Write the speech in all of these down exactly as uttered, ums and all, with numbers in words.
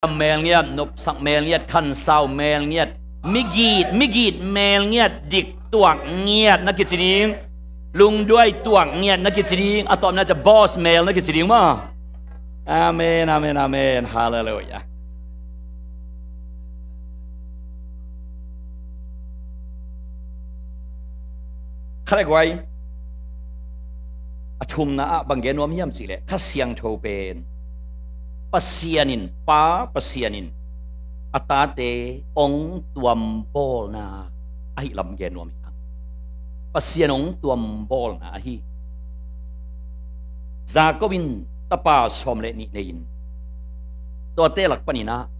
Mel ngiat, nopsak mel ngiat, khansau mel ngiat, migit, migit mel ngiat, dik tuak ngiat na kici ding, lungduai tuak ngiat na kici ding, a tawpna ciang boss mel na kici ding maw. Amen, amen, amen. Halleluiah. Kha le guai, a thumna ah bang gen nuam hiam cih leh, Kha Siangtho pen Pasian in, Pa Pasian in a tate hong tuambawlna ahi lam gen nuam hi hang. Pasian hong tuambawlna ahi. Jacob in tapa sawm le nih nei-in, tuate lak panin ah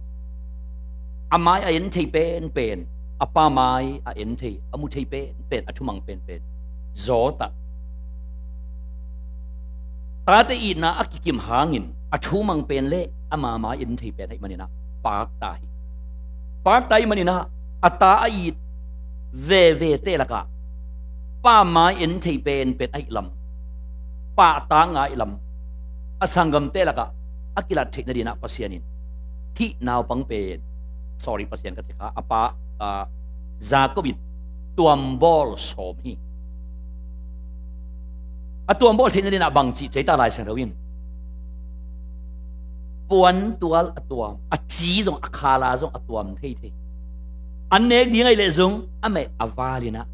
a mai a en thei penpen, a pa mai a en thei, a mu thei penpen, a thumang penpen Esau ta. Tate itna a kikim hangin a thumang pen le ama mai en thei pen ahih manin ah pakta hi. Pakta ahih manin ah a ta a it vevete lakah pa mai en thei penpen ahih lam, pahtakna ahih lam, a sanggamte lakah a kilat theih nadinah Pasian in hih naupang pen, sorry, Pasian ka ci kha, a pa, ah, Jacob in tuambawl sawm hi. A tuambawl theih nadinah bang cih cei ta Lai Siangtho in, puantual a tuam, a ci zong, a khala zong a tuam thei thei. An nek ding ahih leh zong a meh a valinah,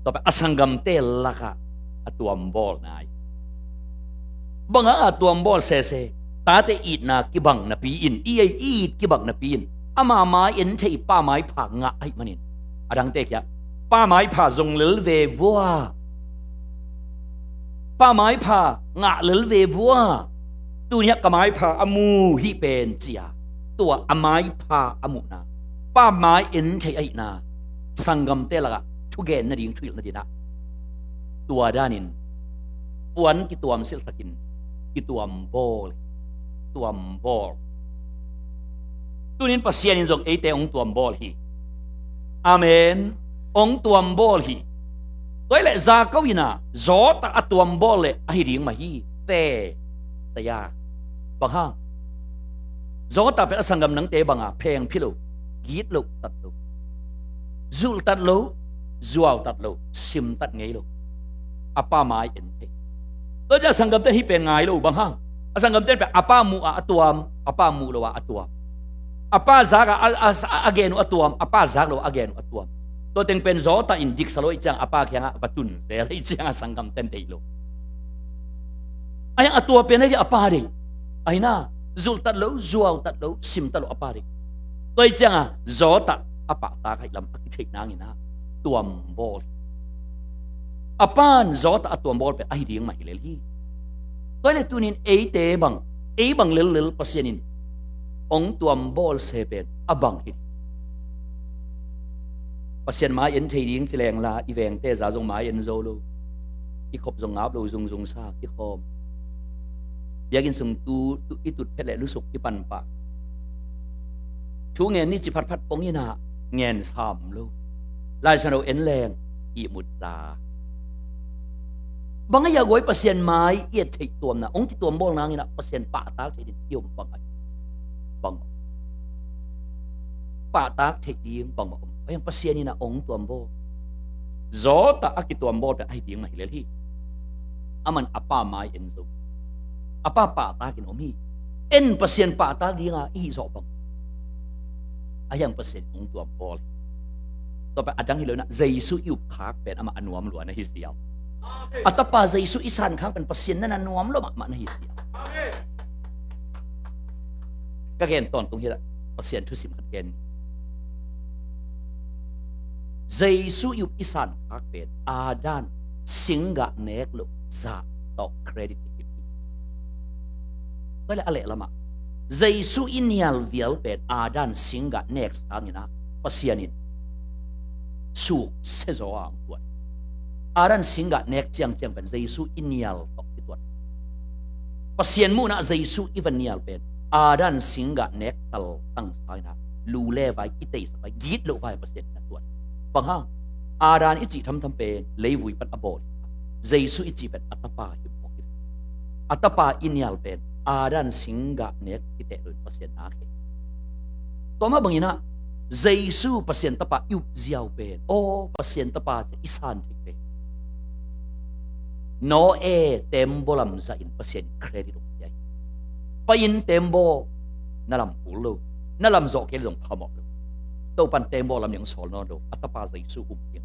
tua pen a sanggamte lakah a tuambawl nai. Bang hang a tuambawl sese, tate itna kibang napi-in, i ei i it kibang napi-in, ama mai en thei pa maipha ngah ahih manin, a dangte kiang pa maipha zong lel ve vua, pa maipha ngah lel ve vua, tuni-ah ka maipha a mu hi pen ci-a, tua a maipha a muhna, pa mai en thei ahihna, sanggamte lakah thugen nading, thuhilh nadinah, tua danin puan kituam silhsakin kituambawl, tuambawl. Tunin Pasian in zong eite hong tuambawl hi. Amen. Hong tuambawl hi. Tua hi leh Jacob in ah Esau ta a tuambawl leh ahi ding mah hi. Te, taya. Bang hang? Esau ta pen a sanggam nangte banga phengphi lo, gitloh tat lo, zulhtat lo, zuautat lo, simtat ngei lo. A pa mai en thei. Tua ciang a sanggamte hih pen ngai lo, bang hang? A sanggamte pen a pa muh a a tuam, a pa muh lo a a tuam. A pa zak a, a, a, a gen uh a tuam, a pa zak lo a a gen uh a tuam. Tua teng pen Esau ta in diksa lo ahih ciang a pa kiangah va tun zel ahih ciang a sanggamte in deih lo. Ahi hang a tua pen ahi a pa deih. Ahi na, zulhtat lo, zuautat lo, simtat lo a pa deih. Tua ahih ciangah Esau ta a pahtak ahih lam a kitheih nangin ah tuambawl. A pan Esau ta a tuambawl pen ahi ding mah hi lel hi. Tua hi leh tunin eite bang, ei bang lellel Pasian in hong tuambawl se pen a bang hi. Pasian mai en thei ding ci lengla i vengte za zong mai en zo lo. I khop zong ngap lo, zungzung sa kikhawm. Biakinn sung tu, tu, i tut phet leh lusuk i panpah. Thu ngen ni ci phatphat pong in ah ngen sam lo. Lai Siangtho en leng ihmut za. Bang a hiah guai Pasian mai i et theih tuamna, hong kituambawl nangin ah Pasian pahtak theih ding i om bang a, bang pahtak theih ding bangmah om. Ahi hang Pasian in ah hong tuambawl. Esau ta a kituambawl pen ahi ding mah hi lel hi. Aman a pa mai en zo. A pa pahtakin om hi. En Pasian pahtak dinga i hih zawh bang. Ahi hang Pasian hong tuambawl hi. Tua pen a dang hi lo in ah Jesu i upkhak pen amah a nuam lua na hi siam. A tapa Jesu i sankhak pen Pasian na na nuam lua mahmah na hi siam. Ka gen tawntung hi lah, Pasian thusim khat gen. Jesu i up i sankhak pen Adam singgah nek loh zah tawh credit i kip hi. Tua leh a lehlamah Jesu i nial vial pen Adam singgah nek sangin ah Pasian in suk sezaw a hong tuat. Adam singgah nek ciangciang pen Jesu i nial tawh kituat. Pasian muhna Jesu i va nial pen Adam singgah nek tal tang sangin ah lu le vai, i teisak vai, gitloh vai Pasian in a tuat. Bang hang? Adam i cih thamtham pen leivui pan a bawl. Jesu i cih pen a tapa hi mawk hi. A tapa i nial pen Adam singgah nek kiteh loin Pasian na khe. Tua mah bangin ah Jesu Pasian Tapa i up ziau pen, aw Pasian Tapa ci i san thei pen, Noe tembaw lam zahin Pasian credit hong pia hi. Pai in, tembaw na lam kul lo, na lam zawh kei leh zong phamawh lo. Topan tembaw lam ding sawl nawn lo, a Tapa Jesu um ding.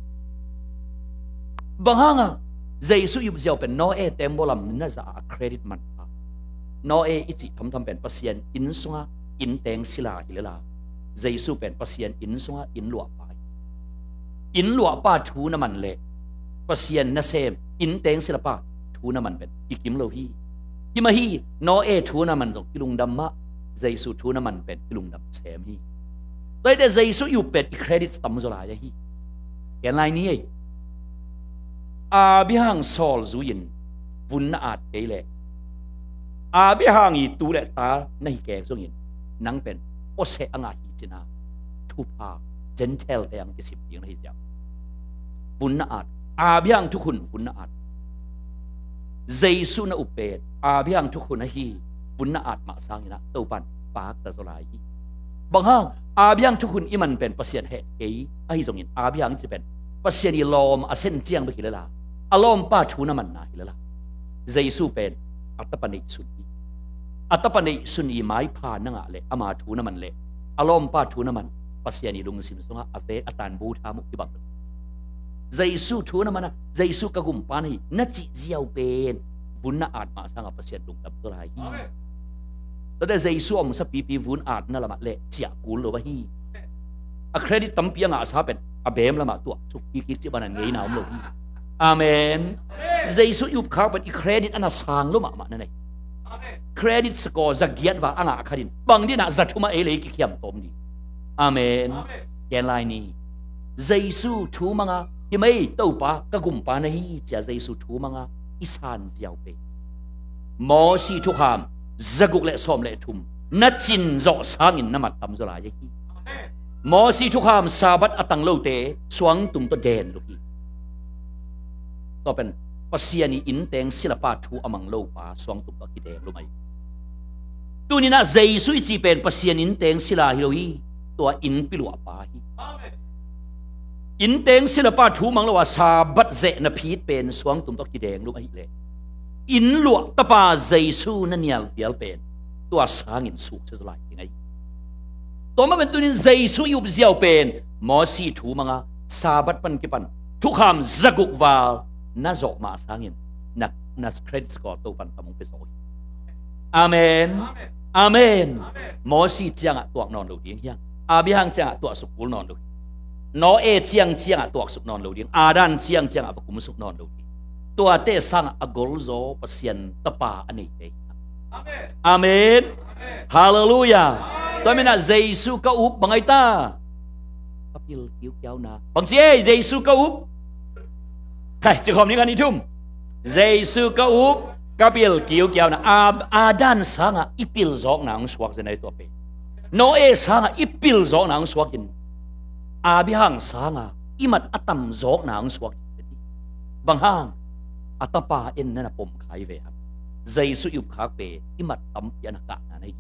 Bang hangah Jesu i up ziau pen Noe tembaw lam na zah a credit man kha? Noe i cih thamtham pen Pasian inn sungah innteng sila hi lel a, Jesu pen Pasian inn sungah inn luahpa hi. Inn luahpa thu na man leh Pasian nasem innteng silapa thu na man pen kikim lo hi. Hi mah hi, Noe thu na man zong kilungdam mah, Jesu thu na man pen kilungdam sem hi. Tua hi teh Jesu i up pen i credit tam zaw lai ahi. Ken lai ni ei. Abraham sawl zui-in vun na at kei leh, Abraham i tu le ta na hi kei zongin, nang pen awseh a ngah hi cin a, thupha Gentile te ang kisim ding na hi ziau. Vun na at, Abraham thukhun vun na at. Jesu na up pen Abraham thukhun ahi, vun na at mah sangin ah Topan pakta zaw lai hi. Bang hang? Abraham thukhun i man pen Pasian heh kei ahi zongin, Abraham ci pen Pasian i lawm a sen ciang bek hi lel a, a lawmpa thu na manna hi lel a. Jesu pen a Tapa neihsun hi. A Tapa neihsun i maipha na ngah leh, ama thu na man leh, a lawmpa thu na man, Pasian i lungsim sungah a vek a tanbu tham uh kibang lo. Jesu thu na man a, Jesu ka gumpa na hi na cih ziau pen vun na at mah sangah Pasian lungdam zaw lai hi. Amen. Tua teh Jesu a omsa pipi vun atna lamah leh ciah kul lo ahi. A credit tampi a ngahsa pen a beem lamah tuah suk kik hi, cih bangin ngeina om lo hi. Amen. Amen. Jesu i up khak pen i credit a na sang lo mahmah na nei. Amen. Credit score za giat val a ngah khat in bang dinah za thum a ei leh kikhiam tawm ding. Amen. Amen. Ken lai ni. Jesu thu manga, hi mei Topa ka gumpa na hi, cia Jesu thu manga i san ziau pen, Mosi thukham zaguk le sawm le thum na cin zawh sangin na mat tam zaw lai ahi. Mosi thukham Sabbath a tang lote suangtum tawh den lo hi. Tua pen Pasian i innteng silapa thu a mang lopa suangtum tawh kideng lo mai. Tuninah Jesu i cih pen Pasian innteng sila hi lo hi. Tua inn piluahpa hi. Amen. Innteng silapa thu mang lo a Sabbath zeh na phit pen suangtum tawh kideng lo ahileh, inn luah tapa Jesu na nial vial pen tua sangin suksia zaw lai ding ahi. Tua mah pen tunin Jesu i up ziau pen Mosi thu manga Sabbath pan kipan thukham zaguk val na zawh mah sangin na, na credit score Topan tam hong pia zaw hi. Amen. Amen. Amen. Amen. Mosi ciangah tuak nawn lo ding hiang. Abraham ciangah tuaksuk kul nawn lo hi. Noe ciang ciangah tuaksuk nawn lo ding. Adam ciang ciangah va kumsuk nawn lo ding. Tuate sangah a golzaw Pasian Tapa a neite. Amen. Amen. Amen. Halleluiah. Amen. Tua menah Jesu ka up bang ai ta? Ka pil kiukiauna. Bang ci ei, Jesu ka up? Khai, ci khawm ni kan i thum. Jesu ka up, ka pil kiukiauna. A, Adam sangah i pil zawkna hong suak zen ai tua pen. Noe sangah i pil zawkna hong suak in. Abraham sangah i mat a tam zawkna hong suak in. Bang hang? A tapa en na na pom khai ve hang. Jesu i up khak pen i mat tampi a na kahna na hi.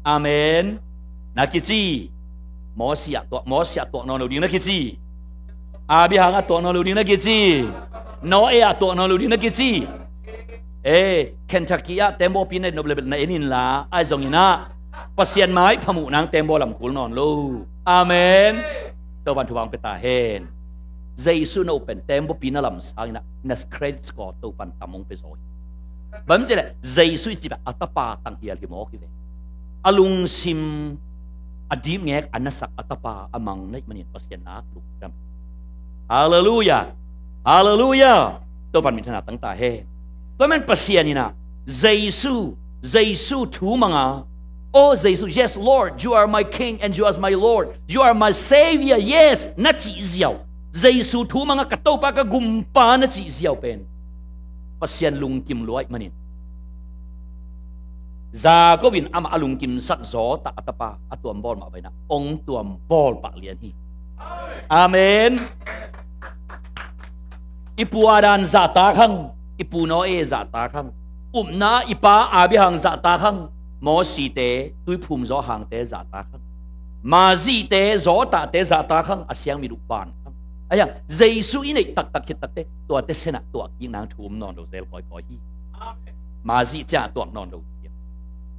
Amen. Na kici. Mosi ah tuak, Mosi ah tuak nawn lo ding na kici. Abraham ah tuak nawn lo ding na kici. Noe ah tuak nawn lo ding na kici. Eh, Kentucky ah tembaw pi na nop le na en inla, ai zongin ah Pasian mai phamuh nang tembaw lam kul nawn lo. Amen. Topan thupha hong pia ta hen. Jesu na up pen tembaw pi na lam sangin ah na credit score Topan tam hong pia zaw hi. Bang ci leh Jesu i cih pen a tapa tang hial hi mawk hi ve. A lungsim a dipngek a nasak a tapa a mang na hih manin Pasian nak lungdam. Halleluiah. Halleluiah. Topan minthanna tang ta hen. Tua men Pasian in ah Jesu, Jesu thu manga, oh Jesu, yes Lord, you are my King and you are my Lord, you are my Savior, yes, na cih ziau. Jesu thu manga ka Topa ka gumpa na cih ziau pen Pasian lungkim lua ih manin Jacob in amah a lungkimsak zaw tak a tapa a tuambawl mah bangin ah hong tuambawl pah lian hi. Amen. I pu Adam zahtak hang, i pu Noe zahtak hang, upna i pa Abraham zahtak hang, Mosite tuiphum zawh hangte zahtak hang. Mazihte, zawtahte zahtak hang, a siang mit uh ban hang. Ahi hang Jesu i neih taktak khit takteh tuate senah tuahkik nang thu om nawn lo zel kawikawi hi. Mazih ciang a tuak nawn lo hi.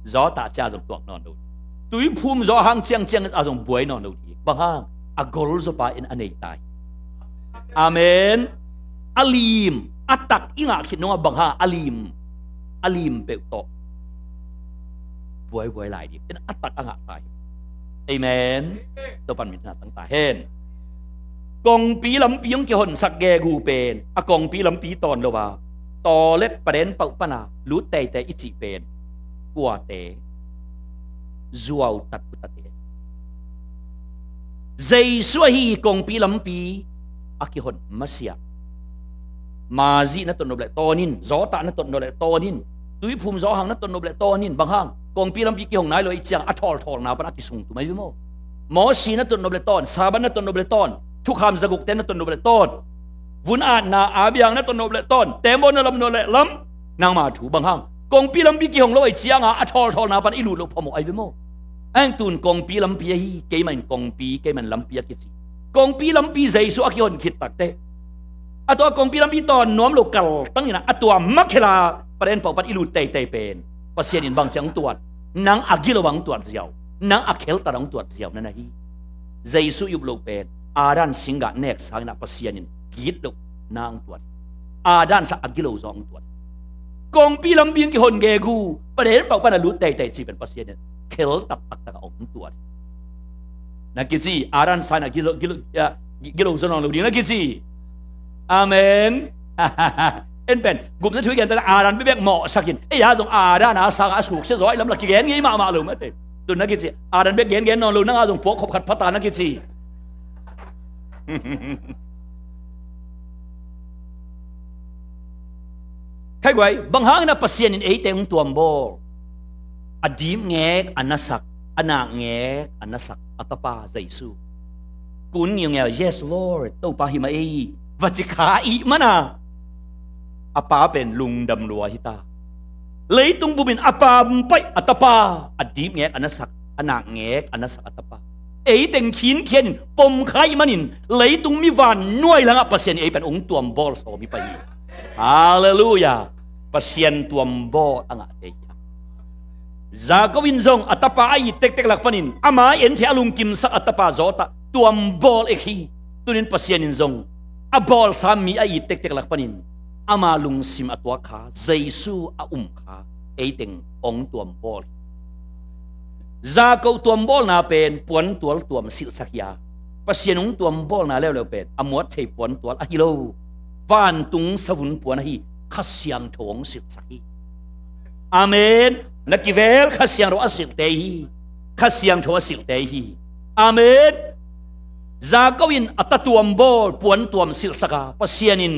Zawtah ciang a zong tuak nawn lo hi. Tuiphum zawhang ciangciang a zong buai nawn lo hi. Bang hang? A golzawpa in a nei ta hi. Amen. A lim, a tak i ngah khit nungah bang hang? A lim, a lim peuh tawh buaibuai lai ding in a tak a ngah ta hi. Amen. Topan minthanna tang ta hen. Kongpi lampi hong kihonsak gegu pen a kongpi lampi tawn lo a, tawlet paden pauh pana lut teitei i cih pen kuate? Zuautat utate. Jesu ahi kongpi lampi a kihon masiah. Mazih na tot nop le tawn in, zawtah na tot nop le tawn in, tuiphum zawhang na tot nop le tawn in, bang hang? Kongpi lampi kihong nai lo i ciang a thawlthawlna pan a kisung tum ahi ve maw? Mawsi na tot nop le tawn, Sabbath na tot nop le tawn, thukham zagukte na tot nop le tawn, vun atna a biang na tot nop le tawn, tembaw na lam nop le lam, nangma thu bang hang? Kongpi lampi kihong lo ahi cianga a thawlthawlna pan i lut loh phamawh ahi ve maw? Ahi hang tun kongpi lampi ahi, keimah in kongpi, keimah in lampi a kici. Kongpi lampi Jesu a kihon khit takteh a tua kongpi lampi tawn nuam lo kaltang inah a tua makhel a paden pauh pan i lut teitei pen Pasian in bang ciang hong tuat? Nang a gilo a hong tuat ziau, nang a kheltat a hong tuat ziau na na hi. Jesu i up loh pen Adam singgah nek sang inah Pasian in gitlohna hong tuat hi. Adam sang a gilo zaw hong tuat hi. Kongpi lampi hong kihon gegu paden pauh pana lut teitei cih pen Pasian in kheltat taktak a hong tuat hi. Na kici, Adam sang inah gilo, gilo, ah, gilo zaw nawn lo ding na kici. Amen. En pen gupna thu i gen ta, Adam bekbek mawhsak in, ei a zong Adam a sang a suksia zaw a i lam la kigen ngei mahmah lo mate. Tun na kici, Adam bek gengen nawn lo, nang a zong puak khop khat pha ta na kici. Khai guai, bang hangin a Pasian in eite hong tuambawl? A dipngek a nasak, a nakngek a nasak a tapa Jesu. Kun ngiungeu, "Yes, Lord, Topa hi mah ei," va ci kha ahih mana a pa pen lungdam lua hi ta. Leitung bumin a pa hong pai a tapa, a dipngek a nasak, a nakngek a nasak a tapa, ei teng khinkhianin pom kha ahih manin leitung mi vannuai langah Pasian in ei pen hong tuambawl sawm hi pah hi. Halleluiah. Pasian tuambawl a ngahte hi. Jakob in zong a tapa a it tektek lak panin ama en thei a lungkimsak a tapa zawtah tuambawl ek hi. Tunin Pasian in zong a bawlsa mi a it tektek lak panin ama lungsim a tuak kha, Jesu a um kha, ei teng hong tuambawl hi. Jakob tuambawlna pen puantual tuam silhsak hi a, Pasian hong tuambawlna leuleu pen a muat thei puantual ahi lo, vantung savun puan ahi Kha Siangtho hong silhsak hi. Amen. Na kivel Kha Siangtho a silhte hi. Kha Siangtho a silhte hi. Amen. Jakob in a ta tuambawl puantuam silhsak a, Pasian in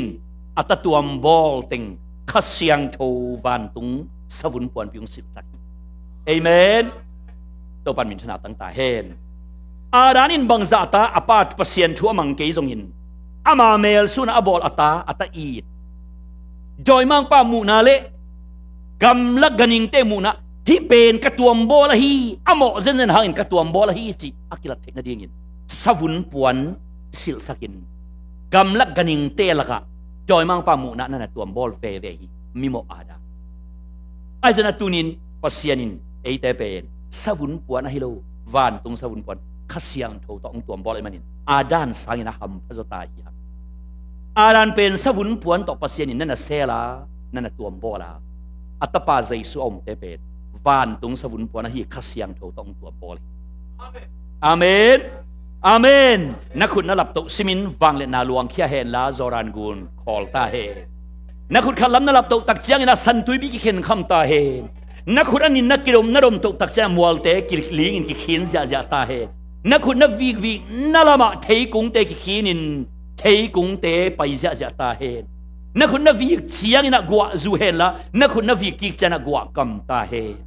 a ta tuambawl teng Kha Siangtho vantung savun puanpi hong silhsak hi. Amen. Topan minthanna tang ta hen. Adam in bangzah ta a pa Pasian thu a mang kei zongin ama melsunah a bawl a ta, a ta it, dawimangpa muhna le gamlak ganhingte muhna, "Hih pen ka tuambawl ahi, a mawh zenzen hangin ka tuambawl ahi," cih a kilat theih nadingin savun puan silhsakin gamlak ganhingte lakah dawimangpa muhna na na tuambawl veve hi, mimawh Adam. Ahi zongin a tunin Pasian in eite pen savun puan ahi lo, vantung savun puan Kha Siangtho tawh hong tuambawl ahih manin Adam sangin a hampha zaw ta hi hang. Adam pen savun puan tawh Pasian in na na sel a, na na tuambawl a, a tapa Jesu a umte pen vantung savun puan ahi Kha Siangtho tawh hong tuambawl hi. Amen. Amen. Na khut na laptoh simin vangliatna luangkhia henla Jordan gun khawl ta hen. Na khut khat lam na laptoh tak ciangin a santuipi kikhenkham ta hen. Na khut a nin na kidom, na domtoh tak ciangin a mualte kilingin kikhin ziahziah ta hen. Na khut na vikvik na lamah theikungte kikhinin theikungte pai ziahziah ta hen. Na khut na vik ciangin a guah zu henla, na khut na vik kik ciangin a guah kam ta hen.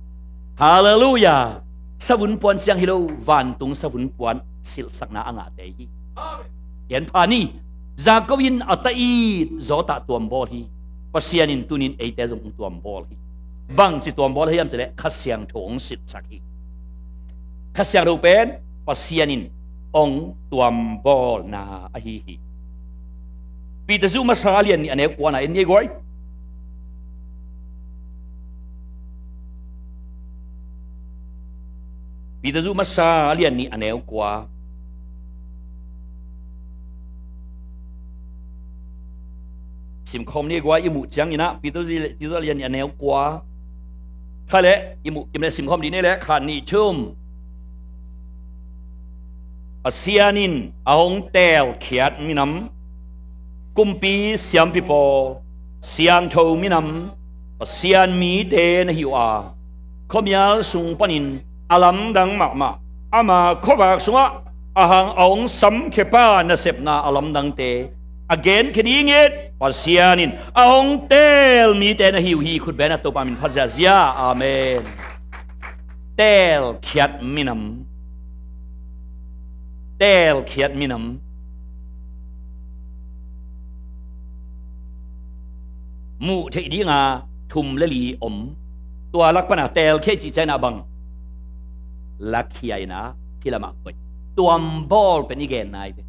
Halleluiah. Savun puan ciang hi lo, vantung savun puan silhsakna a ngahte hi. Gen pha ni. Jakob in a ta it zawtah tuambawl hi. Pasian in tunin eite zong hong tuambawl hi. Bangci tuambawl hi hiam cih leh Kha Siangtho hong silhsak hi. Kha Siangtho pen Pasian in hong tuambawlna ahi hi. Peter zu masa a lian nih a neu kuana en ni ei guai. Peter zu masa a lian nih a neu kua. Simkhawm ni ei guai, i muh ciangin ah Peter zu, Peter zu a lian nih a neu kua. Kha le i muh kim le simkhawm dih ni le khat nih thum. Pasian in a hong teelkhiat minam, kumpi siampi pawl, siangtho minam, Pasian mite na hi uh a, khuamial sung panin a lamdang mahmah ama khuavak sungah a hang a hong samkhia pa nasepna a lamdangte a genkhia dingin Pasian in a hong teel mite na hi uh hi. Khutbeng a Topa min phat ziazia. Amen. Teelkhiat minam. Teelkhiat minam. Muh theih dinga thum le li om. Tua lak pana teelkhia i cih ciangin ah bang? Lakhia in ah, thil amah koih. Tuambawl pen i genna hi ve.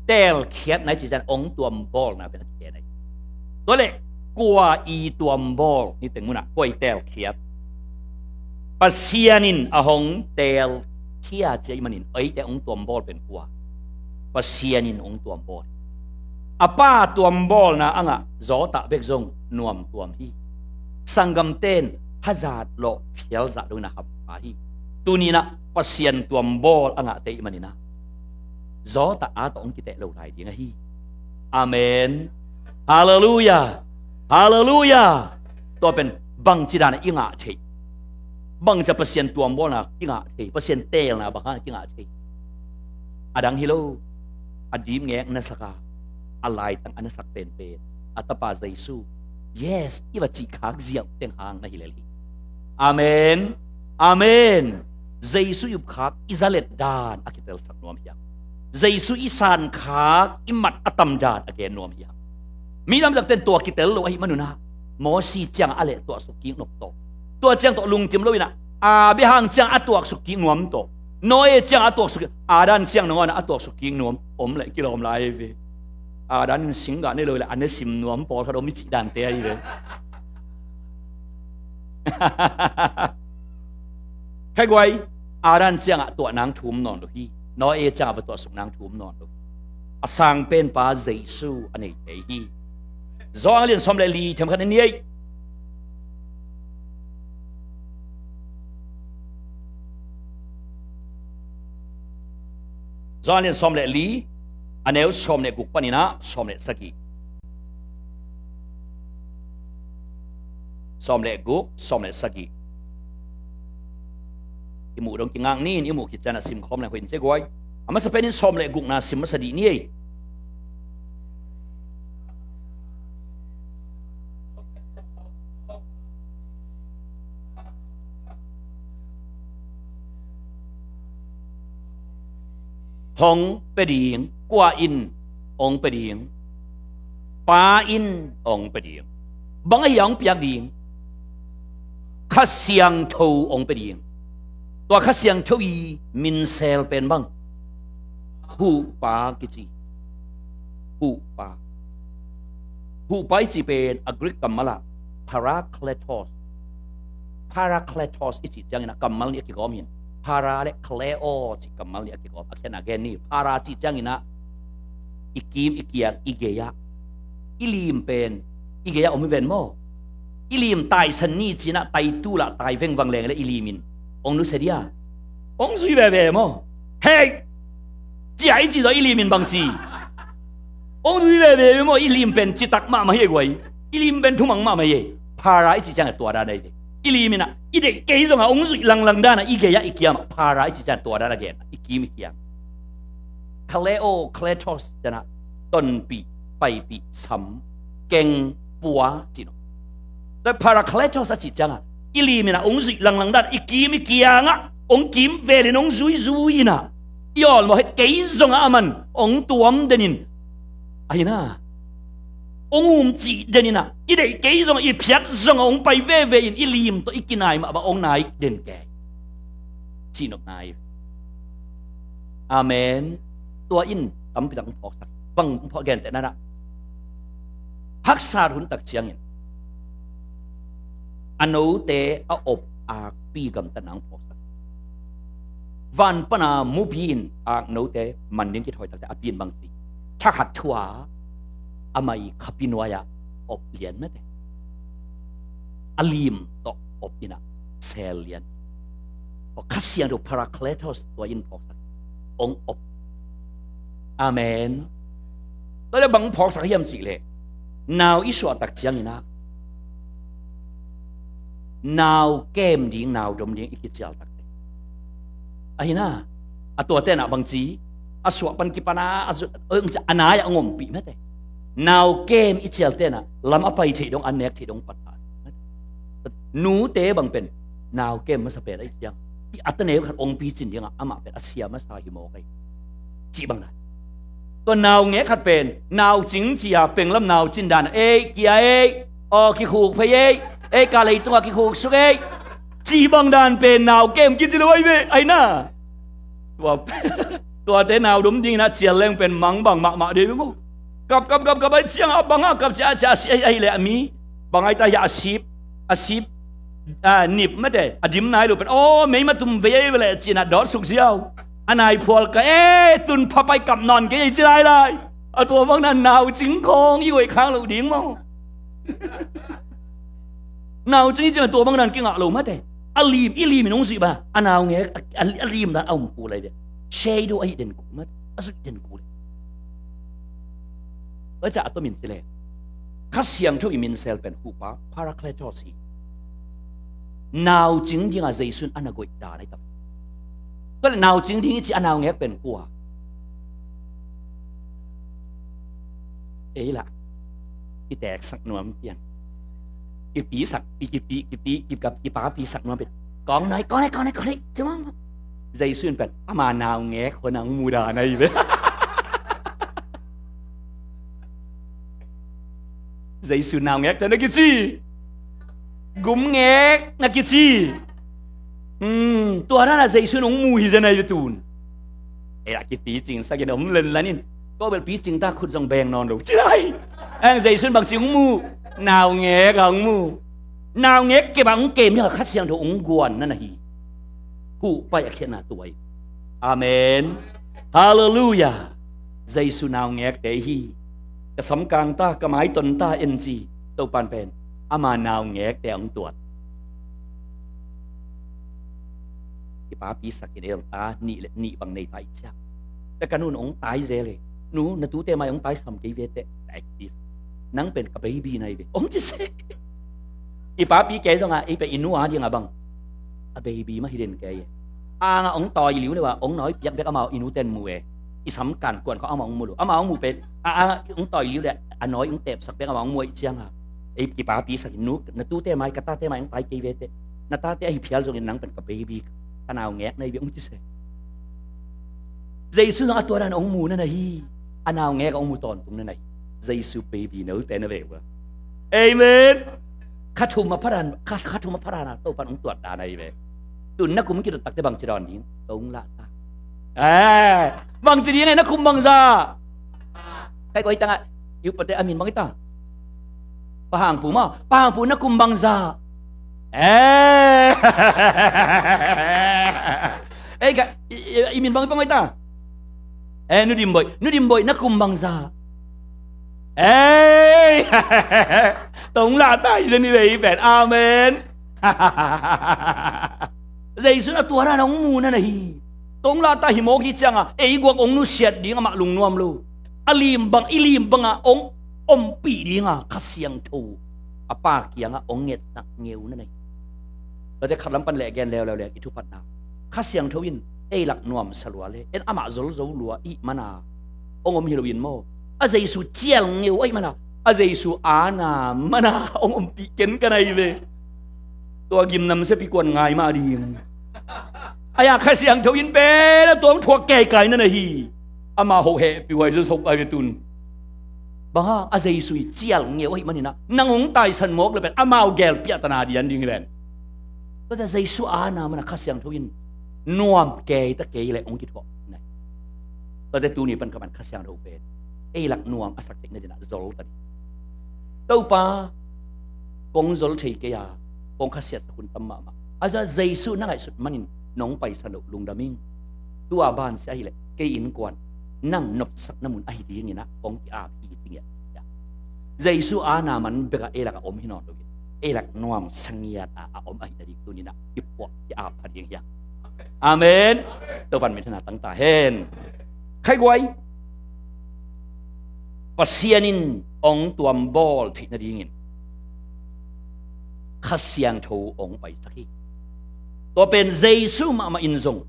Teelkhiatna i cih ciangin hong tuambawlna pen a kigenna hi. Tua leh kua i tuambawl ni teng munah kua i teelkhiat? Pasian in a hong teelkhia ci ahih manin eite hong tuambawl pen kua? Pasian in hong tuambawl. A Pa tuambawlna a ngah Zawtah bek zong nuam tuam hi. Sanggamte in hazat lawh phial zah dongin a hampha hi. Tuni in ah Pasian tuambawl a ngahte ahih manin ah Zawtah a tawh hong kiteh lo lai ding ahi. Amen. Halleluiah. Halleluiah. Tua pen bangci danah i ngah theih? Bangci a Pasian tuambawlna i ngah thei, Pasian teelna bang hang i ngah thei? A dang hi lo. A dipngek na sak a, a laitang a na sak penpen a Tapa Jesu, yes, i va cihkhak ziau teng hang na hi lel hi. Amen. Amen. Jesu i upkhak i zalet dan a kitelsak nuam hi hang. Jesu i sankhak i mat a tam dan a gen nuam hi hang. Mi lamdangte in tua kitel lo ahih manun ah Mosi ciang a leh tuaksuk kik nop tawh, tua ciang tawh lungkim lo in ah Abraham ciang a tuaksuk kik nuam tawh, Noah ciang a tuaksuk kik, Adam ciang nangawn ah a tuaksuk kik nuam om leh kilawm lai hi ve. Adam in singgah ne lo leh a ne sim nuam pawlkhat om i cih dante ahi ve. Khai guai, Adam ciangah tuah nang thu om nawn lo hi. Noah ciangah va tuahsuk nang thu om nawn lo hi. A sang penpa Jesu a nei thei hi. Johan a lian sawm le li themkhat ni ei. Johan a lian sawm le li, a neu sawm le guk panin ah sawm le sagih. Sawm le guk, sawm le sagih. I muh dong kingak ni in, i muh khit ciangin a simkhawm leng hoih in ci ei guai. A masa penin sawm le gukna sim masa dih ni ei. Hong pia ding, kua in hong pia ding? Pa in hong pia ding. Bang ahi a hong piak ding? Kha Siangtho hong pia ding. Tua Kha Siangtho i minsel pen bang? Huhpa kici. Huhpa. Huhpa i cih pen a Greek kammal ah Parakletos. Parakletos i cih ciangin a kammal nih a kigawm hi in, para le kleo cih kammal nih a kigawm. A khiatna gen ni. Para cih ciangin ah i kim i kiang i gei-ah, i lim pen i gei-ah om hi ven maw. I lim taisan ni ci-in ah tai tul ah tai vengvang leng le i lim in hong nusia dia? Hong zui veve maw. Hei, cia i cih zawh i lim in bang ci? Hong zui veve maw. I lim pen citak mahmah hi e guai. I lim pen thumang mahmah hi e. Para i cih ciangah tua dan ahi ve. I lim in ah i deih kei zongah hong zuih langlang dan ah i gei-ah i kiamah para i cih ciangah tua dan a gen, i kim i kiang. Kaleo, kletos ciangah tonpih, paipih, sam, keng, pua cih no. Tua parakletos a cih ciangah i lim in ah hong zuih langlang dan, i kim i kiangah hong kim velin hong zuizui in ah i awlmawh het kei zongah aman hong tuam den in, ahi na, hong um cih den in ah, i deih kei zongah, i phiat zongah hong pai veve in i lim tawh i kinai mah bang hong nai den kei. Cihnopna hi. Amen. Tua in tampi tak hong phawksak. Bang hong phawk, gentehna ah, haksat hun tak ciangin a note a op akpi gamtatna hong phawksak. Van pana mupi in aknote man ding kithawi takte a pi in bang ci? Thakhat thu-a amah i khapi nuai-ah op lian mate. A lim tawh op in ah sel lian. Kha Siangtho, Parakletos, tua in phawksak, hong op. Amen. Tua leh bang phawksak hiam cih leh, nau i suah tak ciangin ah nau kem ding, nau dom ding i kicial takte. Ahi na, a tuate in ah bang ci? A suah pan kipan a, a zu-, a nai-ah hong ompih mate. Nau kem i cialte in ah lam a pai theih dong, a nek theih dong pat a. Nute bang pen nau kem masa pen ahih ciang, i at a neu khat hong picin ding ah amah pen a sia masa hi mawk ei, cih bang dan. Tua naungek khat pen naucing ci-a penglam naucin dan, ei, kia ei, aw, kikhuk phei ei, ei, ka leitung ah kikhuk suk ei, cih bang dan pen nau kem kici lo ahi ve, ahi na. Tua, tuate nau dom ding in ah cial leng pen mang bang mahmah ding ve maw. Kap, kap, kap, kap ahih ciang ah bang a kap cia, cia, a si, ahi, ahi leh a mi bang ahi ta hia, a sip, a sip, a, nip mate, a dim nai lo pen, aw, mei ma tum vei ahi ve leh ci-in ah dawt suk ziau. A nai phual ka, e, tun pha pai, kap nawn kei ei ci lai lai. A tua bang dan naucing khawng i hoih khak loh ding maw. Naucing i cih tua bang dan kingah lo mate. A lim, i lim in hong zuih bang a, naungek a, a, a lim dan a om kul lai ve. Shadow ahi den kul mate. A zuih den kul lai. Tua ciang a tomin ci leh, Kha Siangtho i minsel pen huhpa, Parakletos hi. Naucing ding a Jesu in a na koih dan ahi tam. Tua leh naucing ding i cih a naungek pen kua? Ei lah, i teksak nuam pian. I pisak, i, i pi, i pi, i ka, i pa pisak nuam pian. Kong noi, kong noi, kong noi, kong noi, cimang. Jesu in pen ama naungek hua na hong mu dan ahi ve. Jesu naungekte na kici, gumngek na kici. Hmm, tua dan a Jesu in hong mu hi zen ahi ve tun. E, a kipicing sak in om lenlan in. Ko bel picing ta, khut zong beng nawn lo. Ci lai. Ang Jesu in bang ci hong mu? Naungek a hong mu. Naungek kep a hong kem hi a, Kha Siangtho hong guan na na hi. Huhpa i a khiatna tua hi. Amen. Halleluiah. Jesu naungekte hi. Ka sam kang ta, ka mai ton ta en ci. Topa'n pen ama naungekte hong tuat. Kipapi sak in, el ta nih le nih bang nei ta i ciang. Tua ka nu'n hong tai zel e. Nu, na tute mai hong tai sam kei ve teh. Nang pen ka baby na hi ve, hong ci se. I papi kei zong a, ei pen i nu a ding a bang, a baby mah hi den kei e. Ang a hong tawi liu le uh a, hong nawi piak bek amau i nute'n mu e. I sam kan kuan khawng amau hong mu lo. Amau hong mu pen a, ang a hong tawi liu le a nawi hong tepsak bek amau hong mu ahih ciang a, ei kipapi sak in, nu, na tute mai, ka tate mai hong tai kei ve teh. Na tate ahi phial zongin nang pen ka baby, ka naungek na hi ve, hong ci se. Jesu zong a tua dan hong mu na na hi. A naungek a hong mu tawntung na na hi. Jesu baby note na ve uh a. Amen. Kha thum a pha dan, kha, kha thum a pha dan a Topa'n hong tuat dan ahi ve. Tun na kum kidot takte bang ci dawn ding? Tong lah ta. Eh, bang ci ding e, na kum bangzah? Kai koi tang a, i upate a min bang hi ta? Pa Hang Pu maw, Pa Hang Pu na kum bangzah? Eh. Ei, ka, i, i, i min bang, bang hi ta? Eh, Nu Dim Boih, Nu Dim Boih na kum bangzah? Ei. Tong lah ta hi zen hi ve, hi pen. Amen. Jesu in a tua dan hong mu na na hi. Tong lah ta hi mawk hi ciang a, ei guak hong nusiat ding amah lungnuam lo. A lim bang, i lim bang a hong ompih ding a Kha Siangtho a Pa kiang a hong ngetsak ngeu na na hi. Tuate khat lam pan leh gen leuleu leng i thupatna, Kha Siangtho in ei lak nuamsa lua le, en amah zolzo lua ahih man a hong om hi lo in maw. A Jesu cial ngeu ahih man a, a Jesu aana man a hong ompih ken ka na hi ve. Tua gimnamsia pi kuan ngai mah ding. Ahi a, Kha Siangtho in pen a tua hong thuak keikai na na hi. Amah hoh hehpih huai zo sop ahi ve tun. Bang hang, a Jesu i cial ngeu ahih manin a, nang hong taisan mawk le pen amau gel piahtana dian ding hi ven. Tua ta Jesu aana man a Kha Siangtho in nuam kei ta kei leh hong kithuah na hi. Tuate tuni pan ka man Kha Siangtho pen ei lak nuam a sak theihna dinah zol ta ding. Topa, kong zol thei kei a, kong khasiatsak hun tam mahmah. A za Jesu na ngaihsut manin nong paisan loh lungdam ing. Tua bansia ahileh kei innkuan nang nopsakna mun ahi dinginah kong ki-ap hi ci ngiat. Jesu a na man bekah ei lakah om hi nawn lo hi. Ei lak nuam sangiat a a om ahi nading tuninah kipuak ki-ap pha ding hiam? Amen. Topan mithana tangta hen. Khaiguai, Pasian in ong tuam bawl theih nadingin Kha Siangtho ong paisak hi. Tua pen Jesu mahmah in zong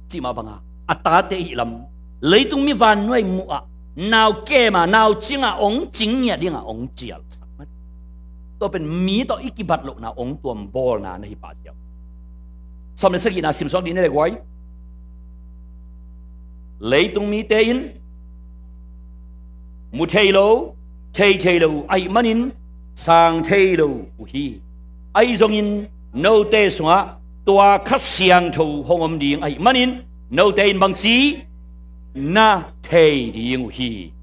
cih mah banga a tate ihih lam leitung mi vannuai muh ah nau kema nau cinga ong cing ngiat dinga ong cialsak mah. Tua pen mi tawh i kibat lohna ong tuam bawlna na hi pah ziau. Sawm le sagihna simsuak dih ni le guai. Leitung mite in mu thei lo, thei thei lo ahih manin sang thei lo uh hi. Ahi zongin note sungah tua Kha Siangtho hong om ding ahih manin note in bangci na thei ding uh hi.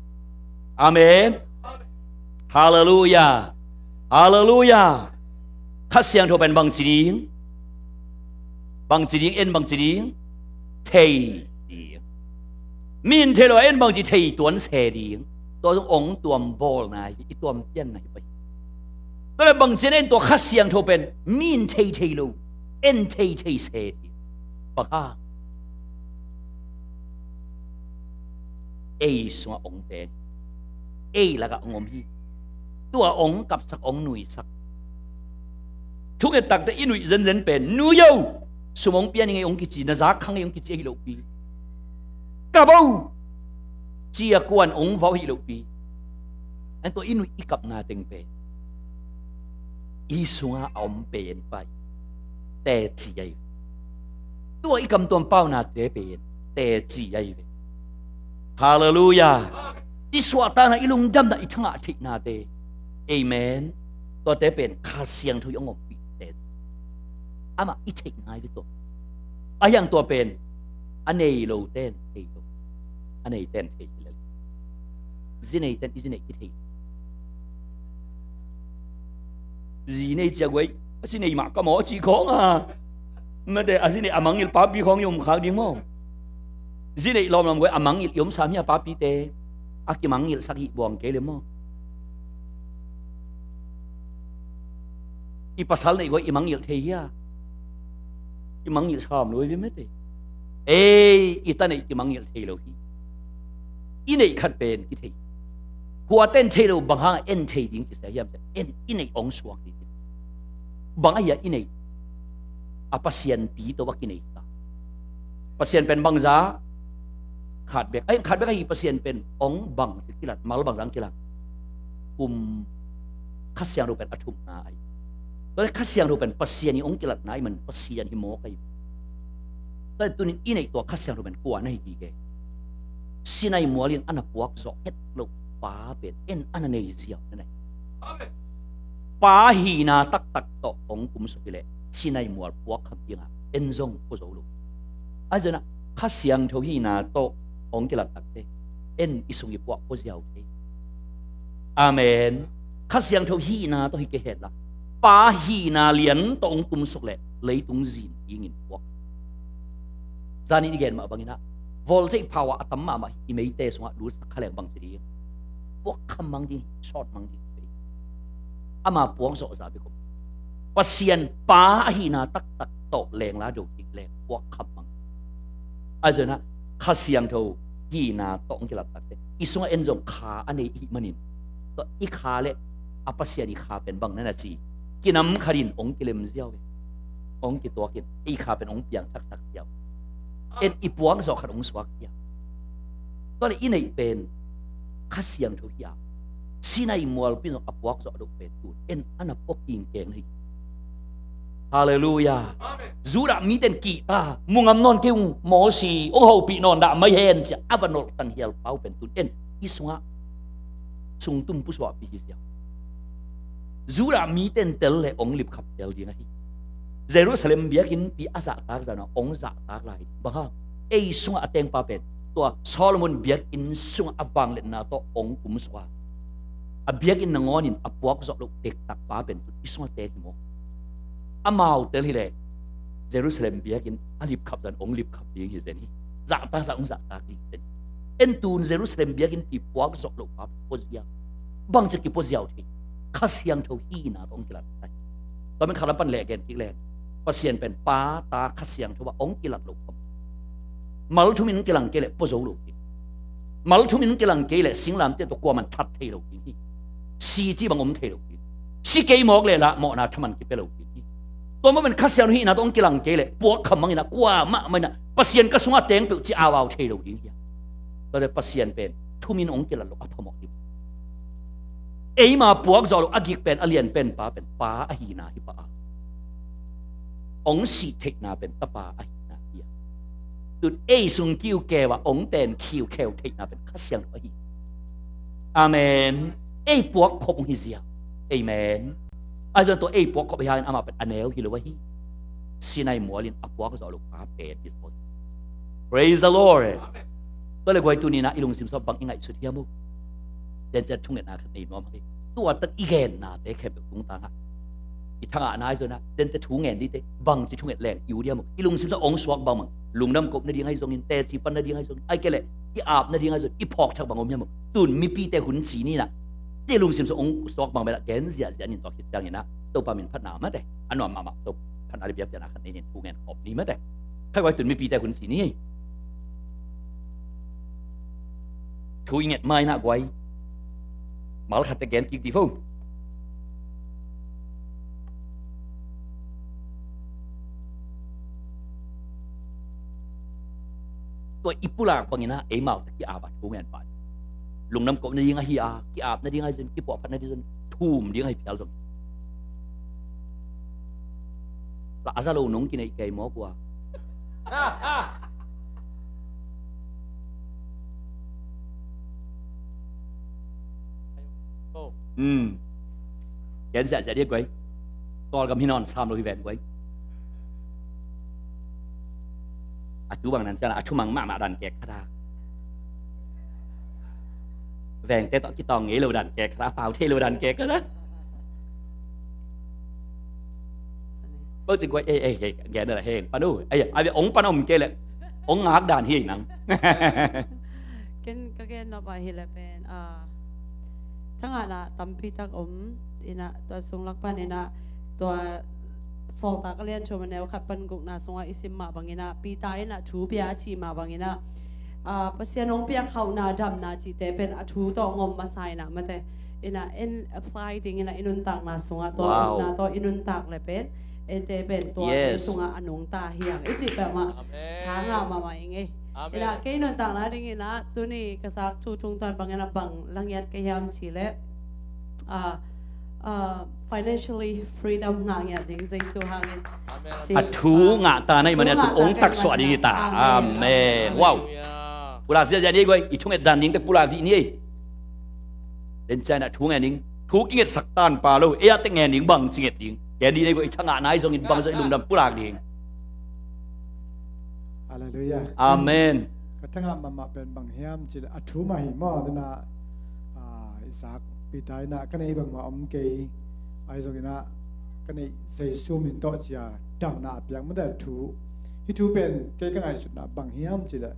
Amen. Halleluia. Halleluia. Kha Siangtho pen bangci ding, bangci ding, en bangci ding, thei ding. Mi in thei lo a en bangci thei tuan se ding. Tua zong ong tuam bawlna hi, i tuam pianna hi pai. Tua le bangci en tua Kha Siangtho pen mi in thei thei lo, en thei thei se ding. Bang hang? Ei sungah ong teng, ei lakah ong om hi. Tua ong kapsak, ong nuisak. Thunget takte i nuih zenzen pen nui o, sum ong pia ning ei ong kici, na zak khang ei ong kici ahi lohpi. Kap o, cia kuan ong vau ahi lohpi. An tua i nuih i kapna teng pen i sungah a om pen pai teci ahi ve. Tua i kamtuam paunate pen teci ahi ve. Halleluia. I suahtakna, i lungdamna, i thangah theihnate, amen, tuate pen Kha Siangtho i ong ompih teci. Amah i theih ngai ve tua. A hiang tua pen a nei lo ten thei lo, a nei ten thei lo. Zi nei ten i zi nei i thei. Zi nei cia guai, a zi nei mah ka maw a ci khawng a. Mate, a zi nei a mangngilh papi khawng i om khak ding maw? Zi nei lawmlawm guai a mangngilh i om sam hi a, papite a kimangngilhsak hih buang kei le maw? I pasal nei guai i mangngilh thei hi a, i mangngilh sam lo i ve mate. Ei, i ta nei i mangngilh thei lo hi. I neih khat pen i thei. Khuate in thei lo, bang hang en thei ding ci sia hiam? En, i neih ong suak ding. Bang ahi a i neih? A Pasian pi tawh a kinei ta. Pasian pen bangza? Khat bek. Ai, khat bek ahi Pasian pen ong bang kilat, mal bangza kilat? Kum Kha Siangtho pen a thumna ahi. Tua le Kha Siangtho pen Pasian i ong kilatna ahi man Pasian hi mawk ahi. Tua le tunin i neih tua Kha Siangtho pen kua na hi kik e? Sinai mual in a na puak zawh het loh pa pen en a na nei ziau na nei. Pa hina taktak tawh ong kumsuk hi leh Sinai mual puak kham dingah en zong pua zo lo. A zena Kha Siangtho hina tawh ong kilat takte en i sung i puak pua ziau thei. Amen. Kha Siangtho hihna tawh hi kei hen la, Pa hihna lian tawh hong kumsuk leh leitung zin dingin puak. Zanin i gen mah banginah voltage power a tam mahmah i meite sungah lutsak kha leng bangci ding? Puak kham mang ding, short mang ding. Ama puak zawhzah bek om. Pasian Pa ahihna taktak tawh lengla do kik leng puak kham mang. A zena Kha Siangtho hihna tawh hong kilat takte i sungah en zong kha a nei ihih manin, tua i kha le a Pasian i kha pen bang na na ci, kinam khatin hong kilem ziau ve. Hong kituakin i kha pen hong piang thaksak ziau. En i puak zawh khat hong suak ziau. Tua le i neih pen Kha Siangtho hi a, Sinai mualpi zong a puak zawh a doh pen tun en a na puak kingkeng hi. Halleluia. Judah miten kihta, mu ngam nawn kei ung, Mosi hong hopih nawn dah mai hen cia a va nolh tanghial pau pen tun en i sungah sungtum pusuahpi hi ziau. Judah miten tel le hong lipkhap tel ding ahi. Jerusalem biakinnpi a zahtak zahna hong zahtak lai. Bang hang? Ei sungah a tengpa pen tua Solomon biakinn sungah a vangliatna tawh hong kumsuak a, a biakinn nangawnin a puak zawh loh dektak pa pen tun i sungah teek hi maw? Amau tel hileh Jerusalem biakinn a lipkhap zah hong lipkhap ding hi zen hi. Zahtak zah hong zahtak ding hi zen hi. En tun Jerusalem biakinn pi puak zawh loh pa pen pua ziau. Bangci kipua ziau thei? Kha Siangtho hihna tawh hong kilat thei. Tua min khalam pan leh gen kik leng, Pasian pen Pa, Ta, Kha Siangtho ah hong kilat loh khawm. Mal thumin hong kilang kei leh pua zo lo ding. Mal thumin hong kilang kei leh singlamteh tawh kuaman that thei lo ding hi. Si cih bang om thei lo ding. Si kei mawk leh lah mawhna thaman kipia lo ding hi. Tua mah pen Kha Siangtho hihna tawh hong kilang kei leh puak kham bangin ah kuamah mah in ah Pasian ka sungah teng peuh ci auvau thei lo ding hi. Tuate Pasian pen thumin hong kilat loh a phamawh ding. Eima puak zawh loh a gik pen a lian pen pa pen Pa ahihna hi pah a, hong sih theihna pen Tapa ahihna hi a, tun ei sung kiukheu ah hong ten kiukheu theihna pen Kha Siangtho ahi. Amen. Ei puak khop hong hi ziau. Amen. Ahi zong tua ei puak khop hi hangin amah pen a neu hi lo ahi. Sinai mualin a puak zawh loh pa pen hi zaw hi. Praise the Lord. Tua le guai tuni-in ah i lungsim sungah bang i ngaihsut hiam uh? Tencian thungetna khat nei nuam hi. Tua tan i gennate khempeuh tungtangah i thangahna ahi zongin ah tente thu ngen dingte bangci thunget leng i ut hiam uh? I lungsim sungah hong suak bangbang, lungdam kop nading ahi zongin, teci pan nading ahi zongin, ahih kei leh i ap nading ahi zongin i phawkthak bang om hiam uh? Tun mipite hun ci ni-in ah i lungsim sungah hong suak bang bel ah gen ziahziah ni. Tua khit ciangin ah Topa min phatna mate, a nuam mahmah Topa phatna le biakpiakna khat nei ni, thu ngen khawm ni mate. Khat guai tun mipite hun ci ni. Thu i nget ma-in ah guai, mal khatte gen kik dih fo. Tua i pulak bangin ah eimau tawh ki-ap a thu ngen pah, lungdam kop nading ahi a, ki-ap nading ahi zongin, kipuahphat nading zongin, thum ding ahi phial zongin, lah a za lo nong kineih kei mawk uh a. Gen ziahziah dih guai. Kawlgam hi nawn sam lo hi ven guai. A tu bang nan ciang a thumang mahmah dan kek khat a, vengte tawh kitawng ngei lo dan kek khat a, pau thei lo dan kek khat a. Bo ci guai, ei ei ei, gen la heng pan uh. Ei, a ve ong pan om kei le ong ngak dan hi nang. Ken ka gen nop ah hi le pen, ah, thangahna tampi tak om in ah, tua sung lak pan in ah, tua Sawltak a lian thum a neu khat pan gukna sungah i sim mah bangin ah, Peter in ah thu pia a cih mah bangin ah, ah, Pasian hong piak hauhna, damna cihte pen a thu tawh hong om masa in ah mate. In ah en apply ding in ah i nuntakna sungah tua, wow, omna tawh i nuntak le pen, eite pen tua, yes, sungah a nungta hi hang i cih peuhmah. Amen. Tha ngah mahmah ing ei. Amen. In ah kei nuntakna ding in ah tuni ka zak thu thungtuan bangin ah bang la ngiat ka hiam cih leh, ah, ah, financially freedom ngah ngiat ding Jesu hangin. Amen. A thu ngah ta na i mane a thu ngah ta ong taksuah ding hi ta. Amen. Amen. Wow. Hallelujah. Pulak ziahziah ni ei guai, i thunget dan dingte pulak dih ni ei. Den ciang in ah thu ngen ding, thu kingetsak tan pa lo, ei a tek ngen ding, bangci nget ding. Kei dih ni ei guai, i thangahna ahi zongin bang zong i lungdam pulak ding. Hallelujah. Amen. Ka thangah mahmah pen bang hiam cih leh a thu mah hi maw, tu-in ah, ah, Isaac, Peter in ah ka neih bangmah om kei, ahi zongin ah ka neih Jesu min tawh ci-a damna a piak mate thu. Hih thu pen kei ka ngaihsutna bang hiam cih leh,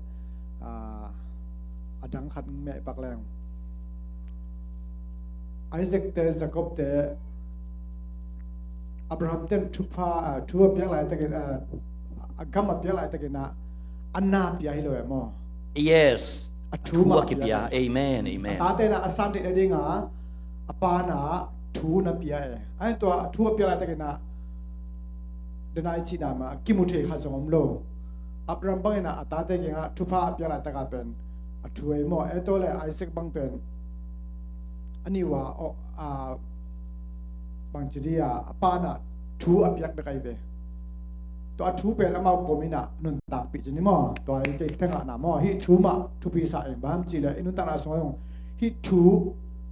ah, a dang khat meh pak leng. Isaac te, Jacob te, Abraham ten thupha, ah, thu a piak laitakin, ah, a gam a piak laitakin ah a na pia hi lo e maw? Yes. A thu mah a pia. Amen, amen. A tate in ah a san theih nading a, a pa in ah thu na pia e. Ahi tua a thu a piak laitakin ah, den a i cihna mah a kimu thei khat zong om lo. Abraham bangin ah a tate kiangah thupha a piak laitak a pen a thu ei maw? Ei tua le Isaac bang pen a nih uh a, aw, a, bangci dih a, a pa in ah thu a piak bek ahi ve. Tua a thu pen amau pom in ah nuntakpih ci ni maw? Tua i kei ka thangahna maw? Hih thu mah thupi sa ing, bang hiam cih leh i nuntakna sungah zong hih thu,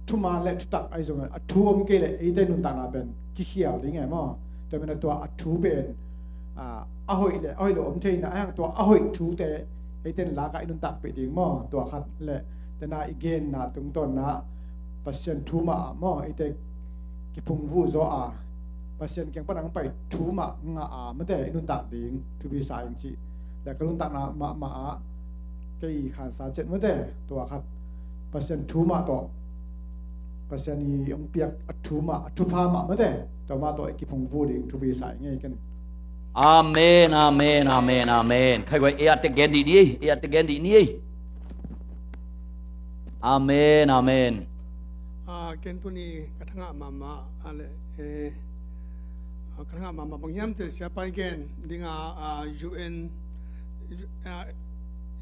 thuman le thutak ahi zongin a thu om kei leh eite nuntakna pen kikhial ding e maw? Tua manin ah tua a thu pen, ah, a hoih le a hoih lo om thei in ah, ahi hang tua a hoih thute eite in lakah i nuntakpih ding maw, tua khat le tena i genna tungtawnna Pasian thu mah ah maw, eite kiphungvuh zaw a, Pasian kiang pan a hong pai thu mah ngah a mate i nuntak ding thupi sa ing cih le ka nuntakna mahmah ah kei khansa ciat mate, tua khat Pasian thu mah tawh, Pasian i hong piak a thu mah, a thupha mah mate, tua mah tawh i kiphungvuh ding thupi sa ing ei ken. Amen, amen, amen, amen. Khai guai, ei a tek gen dih ni ei, ei a tek gen dih ni ei. Amen, amen. Ah, ken tuni ka thangah mahmah a le, eh, ah, ka thangah mahmah bang hiam cih siapa i gen dinga, ah, U N, ah,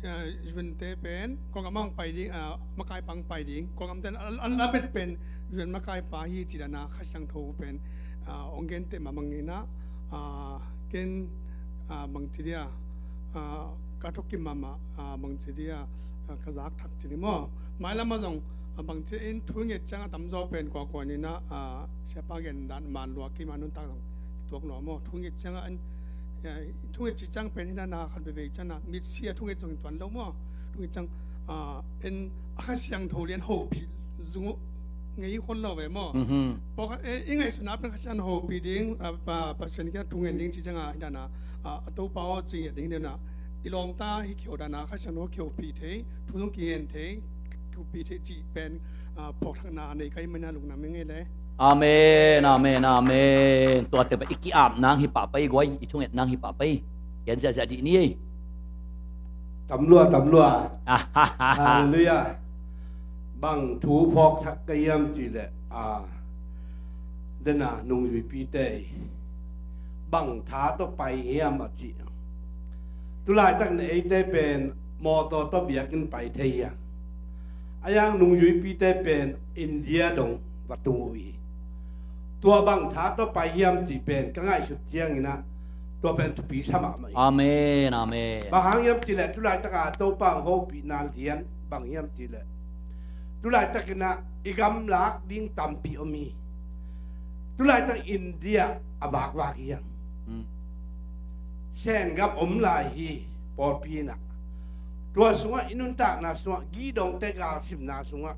ah, U N te pen Kawlgam ah hong pai ding, ah, makaipa hong pai ding, Kawlgam ten an, an la bet pen U N makaipa hi ci dana Kha Siangtho pen, ah, hong gen teh mah bangin ah, ah, ken, ah, bangci dia, ah, ka thukim mahmah, ah, bangci dia, ah, ka zak thak ci ni maw. Mailam ah zong, ah, bangci in thu nget ciang a tamzaw pen kuakua ni na, ah, siapa gen dan man lua kei mah nuntak zong kituak lua maw. Thu nget ciang a an, ah, thu nget ci ciang pen hi na na khat veve ciang a mitsi a thu nget zong tuan lo maw. Thu nget ciang, ah, en a Kha Siangtho lian hopih zung uh ngei khol lo ve maw. Mhm. Pawlkhat, eh, i ngaihsutna pen Kha Siangtho hopih ding, ah, pa, Pasian kiang thu ngen ding ci ciang a hi dana, ah, a Topa aw ci nget ding hi dana, i lawmta hi khio dana Kha Siangtho khio pih thei, thu zong kingen thei, thu pih thei cih pen, ah, phawkthakna a nei ka hih manin a lungdam ing ei le. Amen, amen, amen. Tuate pen i ki-ap nang hi pah pah ei guai, i thu nget nang hi pah pah ei. Gen ziahziah dih ni ei. Tam lua, tam lua. Halleluiah. Bang thu phawkthak ka hiam cih leh, ah, dena nungzuipite bang tha tawh pai hiam a cih. Tulaitak na eite pen mawtaw tawh biakinn pai thei hiam? A yang nungzuipite pen India dong va tung uh hi. Tua bang tha tawh pai hiam cih pen ka ngaihsut ciangin ah tua pen thupi sa mahmah hi. Amen, amen. Bang hang hiam cih leh tulaitak a Topa hong hopihna lian bang hiam cih leh tulaitak in ah i gamlak ding tampi om hi. Tulaitak India a vakvak hi hang. Mm. Sen gam om lai hi pawlpi in ah. Tua sungah i nuntakna sungah gidongte galsimna sungah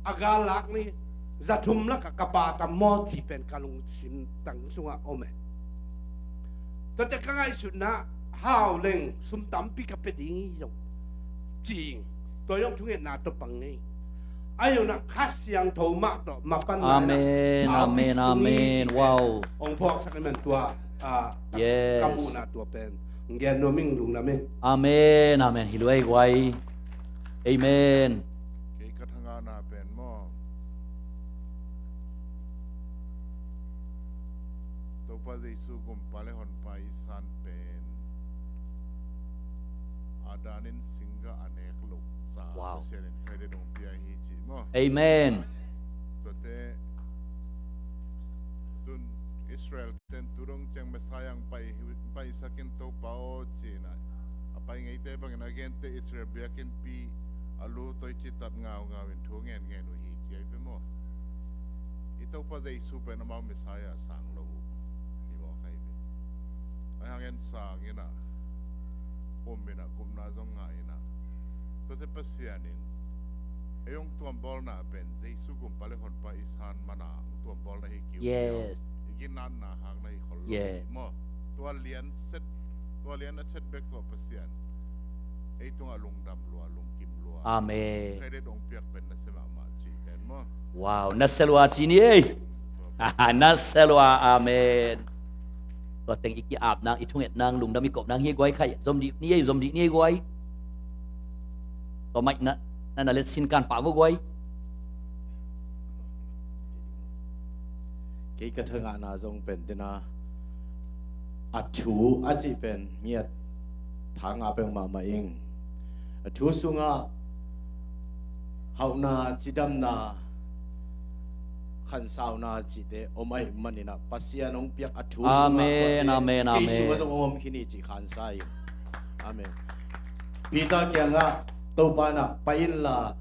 a gallak ni za thum lakah ka pa tam maw cih pen ka lungsim tang sungah om e. Tuate ka ngaihsutna hau leng sum tampi ka pia ding hi zong ci ing. Tua zong thungetna tawh pang ngei. Ahi zongin ah Kha Siangtho mah tawh mapan na in ah, amen, saupi amen, tung hi, amen, cih pen, wow, hong phawksak ahih man tua, ah, ka, yes, ka muhna tua pen hong gen nuam ing, lungdam ing. Amen, amen. Hi lua ei guai. Amen. Kei ka thangahna pen maw, Topa Jesu gumpa le honpa i san pen Adam in singgah a nek loh ca, wow, Pasian in credit hong pia hi ci maw. Amen. Tuate tun Israel ten tu dong ciang Messiah hong pai hi, paisak in Topa aw ci-in ah, a pai ngeite bangin a gente Israel biakinnpi a lu toi citat ngaungau in thu ngen ngen uh hi ci ahi ve maw. I Topa Jesu pen amau Messiah sang lo uh hi maw, ka hi ve. Ahi hangin sang in ah, um in ah, gupna zong ngah in ah, tuate Pasian in ei hong tuambawlna pen Jesu gumpa le honpa i san mana hong tuambawlna hi kei uh, yes, i ginatna hang na hi khol lo, yes, hi maw. Tua lian set, tua lian a chet bek tawh Pasian ei tungah lungdam lua, lungkim lua, amen, credit hong piak pen nasia mahmah ci pen maw. Wow, nasia lua ci ni ei. Nasia lua, amen. Tua teng i ki-ap nang, i thunget nang, lungdam i kop nang hi guai khai. Zom dih ni ei, zom dih ni ei guai. Tua maih na, na, na let sin kan pah vo guai. Kei ka thangahna zong pen tena, a thu a cih pen ngiat thangah peng mahmah ing. A thu sungah hauhna, cidamna, khansauna cihte om ahih manin ah Pasian hong piak a thu sungah, amen, amen, kei sungah, amen, zong hong om khin hi cih khansa ing. Amen. Peter kiangah Topa in ah, pai inla,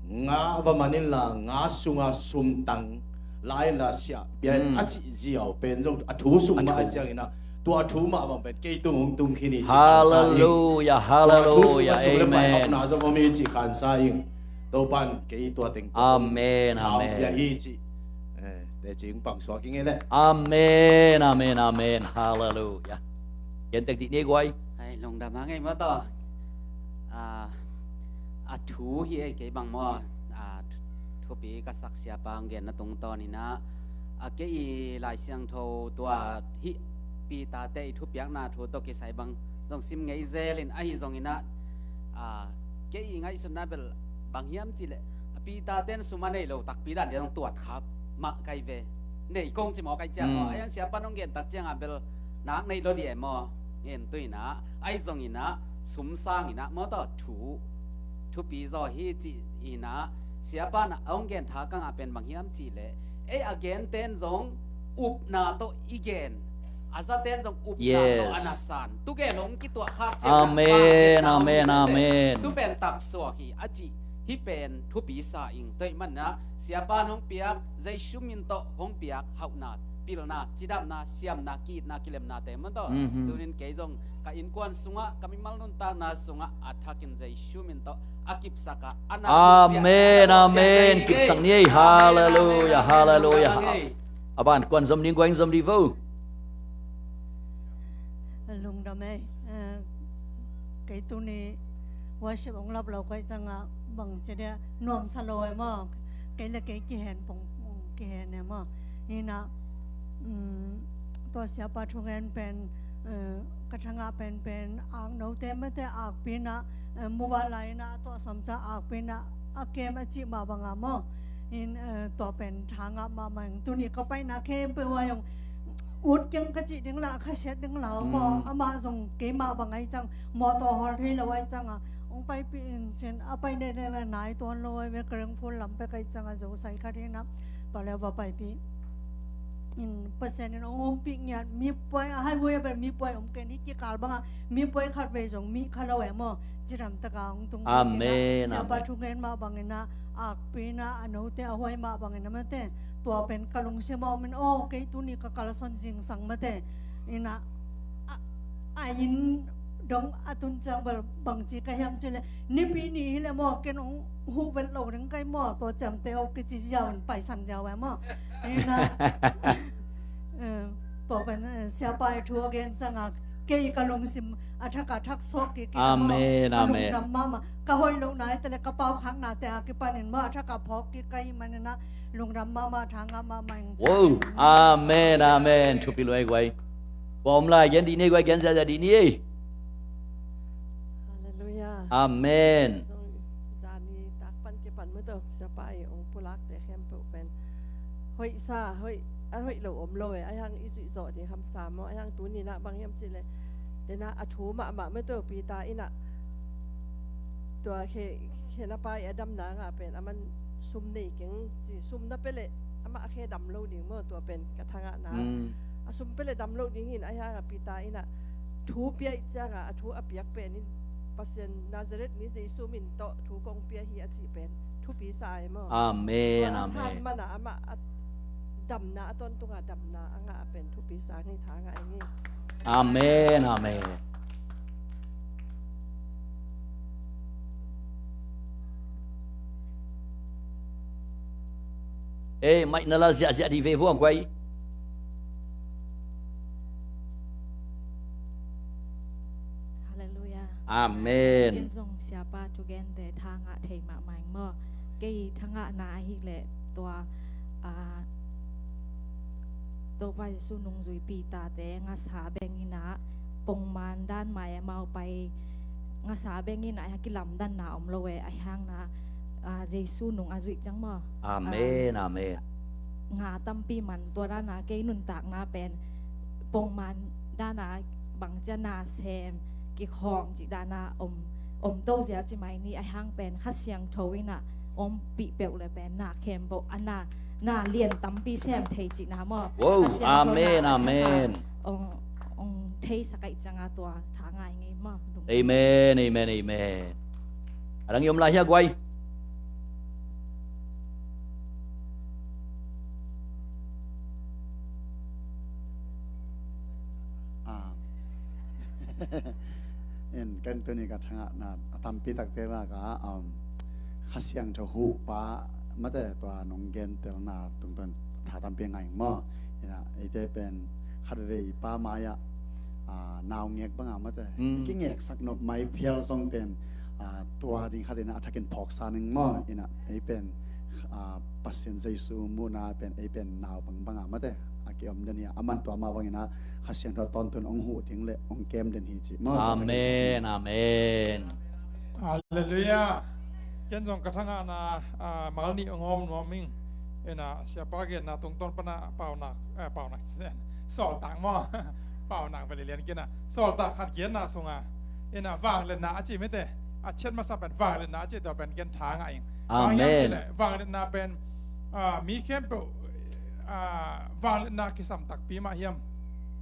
nga va man inla, nga sunga sumtang la inla siah pia in, mm, a cih ziau pen zong a thu sung mah a, a thu ciangin ah Tua thu mah bang pen kei tung hong tung khin hi ci khansa ing. Hallelujah, hallelujah, amen. Tua thu sung le pai hawkna zong om hi ci khansa ing. Topan kei tua teng tua hong thau pia hi ci. Eh, teci hong pang suak ing ei leh. Amen, amen, amen. Hallelujah. Gen tek dih ni guai. Hai, lungdam hang ei maw taw. Ah, a thu hi ei kei bang maw. Ah, thu, thupi ka sak siapa hong genna tungtawn inah, a kei i Lai Siangtho tua hih Peter te i thupiakna thu tawh kisai bang zong sim ngei zel in ahi zong inah, ah, kei i ngaihsutna bel bang hiam cih leh a Peter ten sum a nei lo takpi dan dia zong tuat khap mah kai ve. Nei kong ci maw kai ciang maw. Mm. Ai an siapan hong gen tak ciangah bel nak nei lo di e maw. Ngen tu inah, ai zong inah, sum sang inah maw taw thu, thupi zaw hi ci inah, siapan a hong gen tha kangah pen bang hiam cih leh, ei a gen ten zong upna tawh i gen, a za ten zong upna tawh a na san. Tu gen hong kituah khak ciang. Amen, amen, amen. Tu pen taksuak hi a cih, hih pen thupi sa ing. Tua ih manah siapan hong piak, Jesu min tawh hong piak hauhna, pilna, cidamna, siamna, ki-itna, kilemnate maw taw. Mhm. Tunin kei zong ka innkuan sungah, ka mimal nuntakna sungah a thakin Jesu min tawh a kipsak a, a na. Amen, amen. Kipsak ni ei. Hallelujah, hallelujah. A ban kuan zom ding guai, zom dih vo. Lungdam ei. Eh, kei tuni worship hong lap lo kai ciangah bang ci dia nuamsa lo ei maw. Kei le kei kihen pong, kihen ei maw. Inah, mm, tua siapa thugen pen, eh, ka thangah penpen aknote mate akpi inah, eh, muva lai inah tua sawmca akpi inah a kem a cih mah bangah maw. In, eh, tua pen thangah mahmah ing. Tuni ka paina khempeuh ah zong ut keng ka cih ding lah, khasiat ding lah maw. Mm. Amah zong keimah bang ahi ciang, mawtaw hawl thei lo ahi ciangah hong paipih in cin, a pai dede le nai tuan lo ahi ve. Ka rengful lam pek ahi ciangah zosai khat hinah, tua le va paipih in, Pasian in hong ompih ngiat. Mipuai a highway a bel mipuai om ken, hih kikal bangah mipuai khat vei zong mih kha lo e maw. Cidam takah hong tung. Amen, amen. Siapa thugen mah bangin ah, akpi inah a note a huai mah bangin ah mate. Tua pen ka lungsim a om in, aw, kei tuni ka kalsuan zingsang mate. Inah, a, a inn dong a tun ciang bel bangci ka hiam cih leh, Nipi ni hi leh maw, ken hong huh vet lo ding kai maw, tua ciamteh aw kici ziau in paisan ziau e maw. Inah, eh, tua pen, eh, siapa i thu a gen ciangah kei ka lungsim a thak a thak suak kik kik a maw. Amen, amen. Ka lungdam mahmah. Ka hoih lohna hi ta leh ka pau khaknate a kipanin maw, a thak a phawk kik ka hih manin ah lungdam mahmah, thangah mahmah ing. Wow. Amen, amen. Thupi luai guai. Kua om lai gen dih ni guai, gen ziahziah dih ni ei. Hallelujah. Amen. Zong zani tak pan kipan maw taw, siapa i hong pulakte khempeuh pen hoih sa, hoih, a hoih lo om lo e. Ahi hang i zuih zawh ding hamsa maw. Ahi hang tuni inah bang hiam cih leh, dena a thu mahmah maw taw, Peter inah tua khe, khe na pa i a damna ngah pen, aman sum nei keng ci, sum na pia leh amah a khe dam lo ding maw, tua pen ka thangahna. Mm. A sum pia leh dam lo ding hi in, ahi hangah Peter inah thu pia ih ciangah, a thu a piak pen in, Pasian Nazareth mi Jesu min tawh thu kong pia hi a cih pen thupi sa e maw. Amen, amen. Tua a san mana amah a damna, a tawntunga damna a ngah a pen thupi sa ngei, thangah ing ei. Amen, amen. Ei, mic na la ziahziah dih ve vua guai. Hallelujah. Amen. Ken zong siapa thugente thangah thei mahmah ing maw. Kei thangahna ahih leh tua, ah, Topa Jesu nungzui Peter te ngasa beng inah pongman dan mah e, amau pai ngasa beng inah a kilamdanna om lo e, ahi hang na, ah, Jesu nung a zuih ciang maw. Amen, ah, amen. Nga tampi man, tua dana kei nuntakna pen pongman dana bangcia nasem kikhawng cih dana om, om to zia ci mai ni, ahi hang pen Kha Siangtho inah ompih peuh le pen na khempeuh a na, na lian tampi sem thei cihna maw. Wow, amen, amen. Ong, ong thei sakaih cianga tua tha ngai ngei maw. Amen, amen, amen. A dang i om lai hia guai? Ah, In, ken tuni ka thangahna a tampi takte laka, um, Kha Siangtho huhpa mate tua nong gentelna tungtawn tha tampi ngai maw. Ina, eite pen khatvei pa mai-ah, ah, naungek banga mate, mm, i kingeksak nop mai phial zong pen, ah, tua ding khatin a thakin phawksa ning maw. Ina, ei pen, ah, Pasian Jesu muhna pen ei pen nau bangbanga mate a kiom den hi a, aman tua mah bangina Kha Siangtho tawntun hong huh ding le hong kem den hi ci maw. Amen, amen. Halleluiah. Ken zong ka thangahna, ah, mal nih hong hawm nuam ing. Ina, siapa genna tungtawn pana paunak, eh, paunak, sawltak maw. Paunak beli lian kina. Sawltak khat genna sunga, ina, vangliatna a ci mite. A ciat masa pen vangliatna a ci, tua pen ken thangah ing. Amen. Vangliatna pen, ah, mi khempeuh, ah, vangliatna kisam takpi mah hiam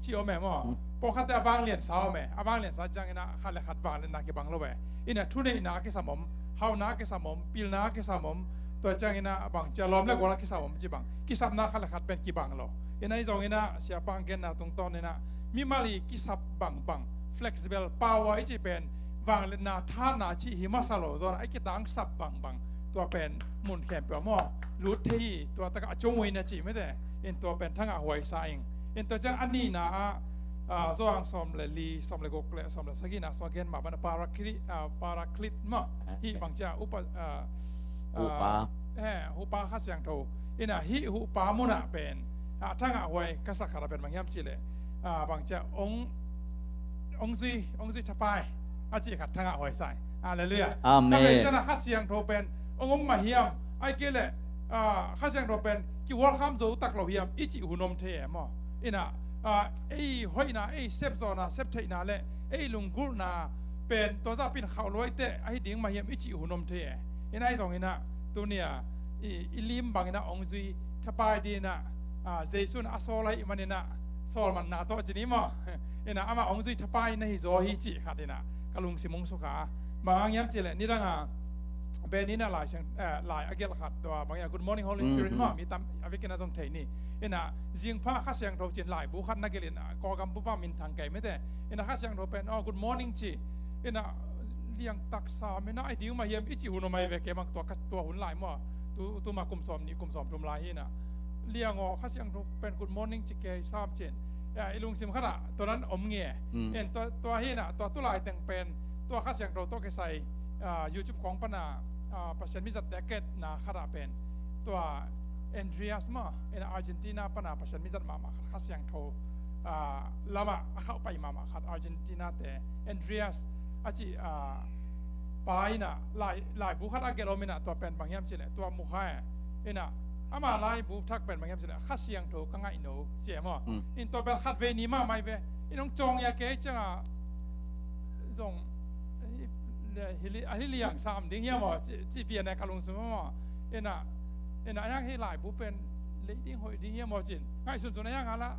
ci om e maw. Hmm. Pawlkhatte a vanglian sa om e. A vanglian sa ciangina khat le khat vangliatna kibang lo e. Ina, thuneihna kisam om, hauna kisam om, pilna kisam om, tua ciangina bang cia lawm le gual a kisam om ci bang. Kisapna khat le khat pen kibang lo. Ina, i zongina siapa hong genna tungtawnina mimal i kisap bangbang, flexible power i ci pen vangliatna thanna ci hi masa lo zawna i kitangsap bangbang. Tua pen mun khempeuh maw lut thei hi, tua taka a cung uh ina ci mite. In, tua pen thangah huai sa ing. In, tua ciang a nihna ah, ah, Johan sawm le li, sawm le guk le sawm le sagihna sua gen mah bana Paraclete, ah, Paraclete maw. Hih bang cia upa, ah, ah, huhpa. He, huhpa Kha Siangtho. Ina, hih huhpa munah pen, ah, thangah huai ka sak khat a pen bang hiam cih leh, ah, bang cia ong, ong zui, ong zui thapai a cih khat thangah huai sa ing. Halleluiah. Amen. Kha pen ciana Kha Siangtho pen ong om mah hiam, ai kei leh, ah, Kha Siangtho pen kiwalkham zo tak lo hiam i cih hun om thei e maw. Ina, ah, ei hoihna, ei sepzawhna, septheihna le ei lunggulhna pen tua zah pin khauh luaite ahi ding mah hiam i cih hun om thei e. Ina, i zongina tunia i, i lim bangina ong zui thapai dina, ah, Jesu na a sawl ahi manina sawl manna tawh ci ni maw. Ina, ama ong zui thapai na hi zaw hi cih khatina ka lungsim ong sukha. Bang hang hiam cih leh nidanga Benina Lai Siang, eh, lai a gelh khat tua bangin a Good Morning Holy Spirit maw, mi tam a vekin a zong thei ni. Ina, zingpha Kha Siangtho cin laibu khat na gelh ina, Kawlgam bupa minthang kei mite. Ina, Kha Siangtho pen, oh, good morning ci. Ina, liang taksa mina ai ding mah hiam i ci hun om ai ve, kei bang tua, tua hun lai maw. Tu, tu ma kum sawm nih, kum sawm thum lai hi ina. Liang aw, Kha Siangtho pen good morning ci kei sam cin. Ya, i lungsim khatah tua nan om nge. Mm. En tua, tua hi ina, tua tu lai teng pen tua Kha Siangtho tawh kisai, ah, YouTube khawng pana, ah, Pasian mizatte a ketna khatah pen tua Andreas maw, ina, Argentina pana Pasian mizat mahmah khat, Kha Siangtho, ah, lamah a khauh pai mahmah khat, Argentina te Andreas a ci, ah, pa ina lai, laibu khat a gelh om ina, tua pen bang hiam cih leh tua mukha e. Ina, ama laibu thak pen bang hiam cih leh Kha Siangtho ka ngaih no ci e maw. Mm. In, tua pen khatvei ni mahmah hi ve. In, hong cawng ia kei cianga zong, hi, hi, hi liang sam ding hiam aw ci, ci pian e ka lungsim maw. Ina, ina, a hiang hi laibu pen lei ding hoih ding hiam aw cin ngaihsun sun a hiang a la,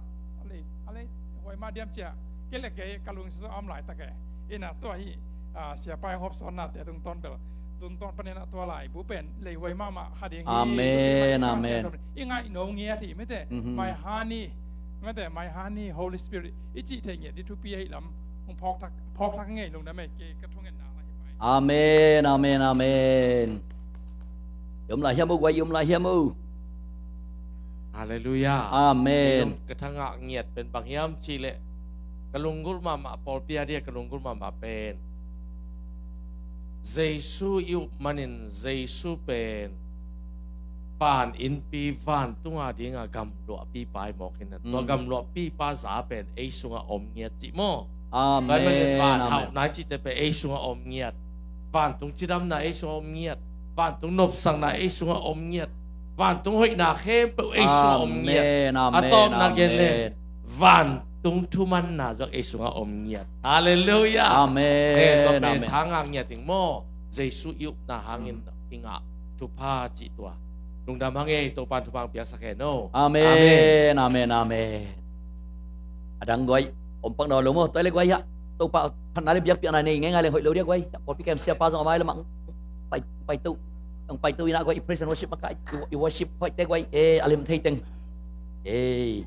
a lei, a lei huai mah diam cia. Kei le kei ka lungsim sun a om laitak e. Ina, tua hi, ah, siapa hong hopsawnnate tungtawn bel, tungtawn panin a tua laibu pen lei huai mahmah kha ding hi. Amen, amen. I ngaih no ngiat hi mite. Mhm. My honey, mite, my honey, Holy Spirit i cih theih ngiat ding thupi ahi lam hong phawkthak, phawkthak ngei lungdam e, kei ka thungetna la hi pai. Amen, amen, amen. I om lai hiam uh, guai, i om lai hiam uh. Halleluiah. Amen. Ka thangah ngiat pen bang hiam cih leh ka lunggulh mahmah, pawlpi a dia ka lunggulh mahmah pen Jesu i up manin Jesu pen van innpi vantunga dinga gamluahpipa hi mawk hi na. Tua gamluahpipa za pen ei sungah om ngiat cih maw. Amen. Van hauhna i cihte pen ei sungah om ngiat. Vantung cidamna ei sungah om ngiat. Vantung nopsakna ei sungah om ngiat. Vantung hoihna khempeuh ei sungah om ngiat. Amen, amen, amen. A tawpna gen leng vantung thumanna zong ei sungah om ngiat. Halleluiah. Amen, amen. Tua pen thangah ngiat ing maw. Jesu i upna hangin i ngah thupha cih tua. Lungdam hang ei, Topan thupha hong piaksak hen aw. Amen, amen, amen. A dang guai, om pak nawn lo maw, tua le guai hiah. Topa phatna le biakpiakna nei ngeingai leng hoih lo dia guai. Pawlpi kem siapa zong a mai lamah pai, pai to. Ang pai to ina guai, i praise and worship maka, i, i worship hoihte guai. Eh, a lem thei teng. Eh.